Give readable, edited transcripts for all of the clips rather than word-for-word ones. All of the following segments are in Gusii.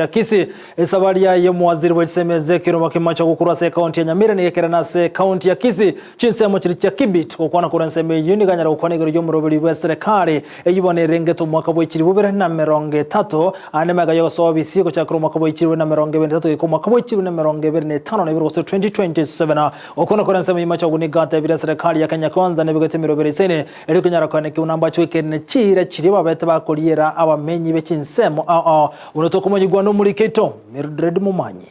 Ya Kisii, Esabari yaye omowaziri bwe chisemi Ezekiel Makimacho gokorwa ase ekaunti ya Nyamira nigo ekerana ase ekaunti ya Kisii chinsemo chiria chia Kibit. Gokwana korwa ensemo eyio nigo anyara gokwana igoro y'omoroberi bw'eserekari eyio bono erengete omwaka bwe 2030 aande magega y'ogosoa obisi gochakera omwaka bwe 2023 goika omwaka bwe 2052 gose 2027. Gokwana korwa ensemo eyio Machogu nigo atebire eserekari ya Kenya Kwanza nebegete emeroberi esaine Erio konyara koanekigwa nambache goikerania chiira chiria babete bakoriera abamenyi be chinsemo ao ao, buna tokomonyigwa nomoriki oito Mildred Momanyi.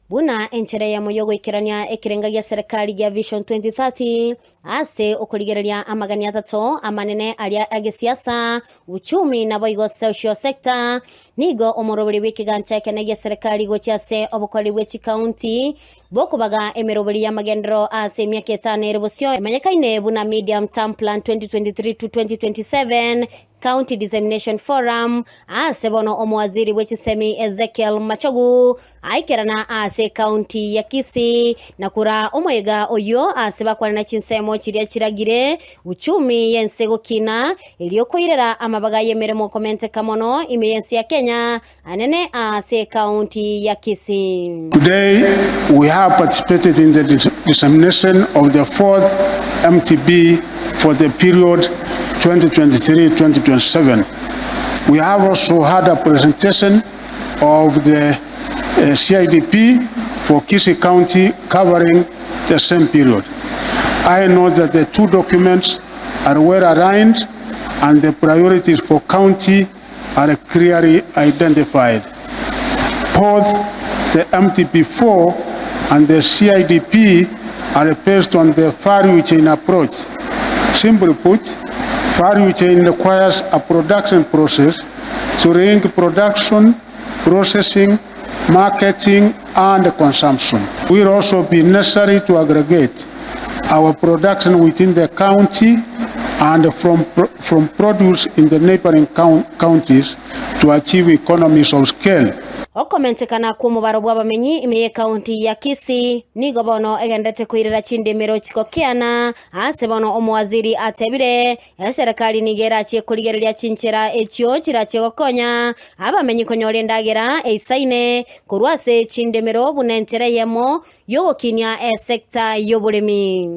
Buna enchera eyemo y'ogoikerania ekerenga gia serikali gia Vision 2030 ase okorigereria amagani atato amanene aria agesiasa, uchumi naboigo social sector, nigo omoroberi bw'ekegancha ekenene gia serikali gochia ase obokoreri bwe chikaunti Bokobaga emeroberi y'amagenderero ase emiaka etano ere bosio emanyekaine buna Medium Term Plan 2023 to 2027 County Dissemination Forum, ase bono omowaziri bwe chisemi Ezekiel Machogu aikerana ase ekaunti ya Kisii na koraa omoyega oyio ase bakwanera chinsemo chiria chiragire uchumi y'ense gokina erio koirera amabaga y'emeremo komenteka mono ime y'ense ya Kenya Anene ase ekaunti ya Kisii. Today we have participated in the dissemination of the fourth MTB for the period 2023-2027. We have also had a presentation of the uh, CIDP for Kisii County covering the same period. I know that the two documents are well aligned and the priorities for county are clearly identified. Both the MTP4 and the CIDP are based on the value chain approach. Simply put, value chain requires a production process to link production, processing, marketing, and consumption. It will also be necessary to aggregate our production within the county and from, from produce in the neighboring counties to achieve economies of scale. Okomentekana kw'omobaro bw'abamenyi ime y'ekaunti ya Kisii nigo bono egenderete koirera chindemero chigokiana ase bono omowaziri atebire Eserekari nigo erachie korigereria chinchera echio chirachie gokonya abamenyi konyora endagera eisaine korwa ase chindemero buna enchera eyemo y'ogokinia esecta y'oboremi.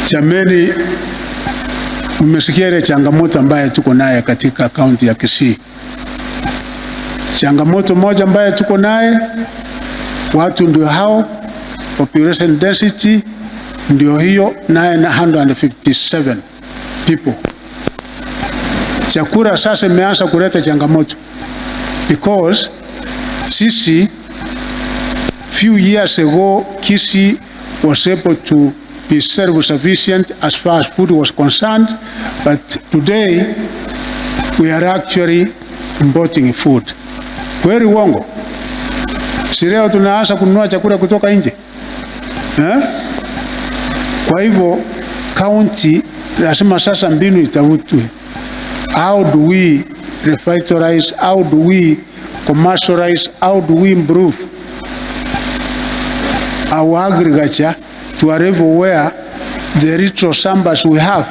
Jameni, mmesikia ile changamoto ambaye tuko naye katika kaunti ya Kisii. Changamoto moja ambaye tuko naye, watu ndio hao, population density ndio hiyo 957 people. Chakula sasa imeanza kuleta changamoto because sisi few years ago Kisii was able to be self-sufficient as far as food was concerned, but today we are actually importing food. Kweli uongo? Si leo tunaanza kununua chakula kutoka nje eh? Kwa hivyo county lazima sasa mbinu itafutwe. How do we revitalize? How do we commercialize? How do we improve our agriculture to a level where the little shambas we have,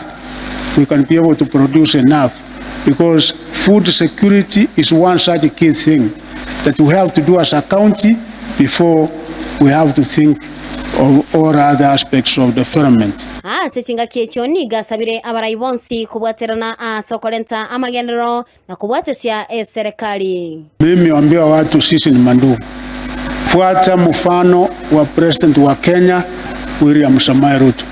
we can be able to produce enough because food security is one such key thing that we have to do as a county before we have to think of all other aspects of development. Ase chingaki echio nigo asabire abarai bonsi kobwaterana ase okorenta amagenderero na kobwatesia eserekari. Mimi wambia watu sisi ni mandugu. Fuata mfano wa president wa Kenya William Samoei Ruto.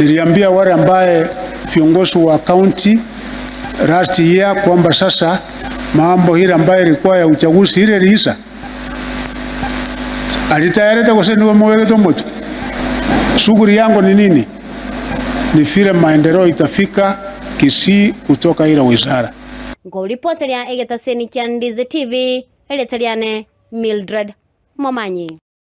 Niliambia wale ambaye viongozi wa county last year kwamba sasa mambo ile ambayo ilikuwa ya uchaguzi ile iliisha. Alitayareta kwa sababu niwe moto. Shughuli yangu ni nini? Ni vile maendeleo itafika Kisii kutoka ile wizara. Ngoripoteria egetaseni kia Ndizi TV, erieta riane Mildred Momanyi.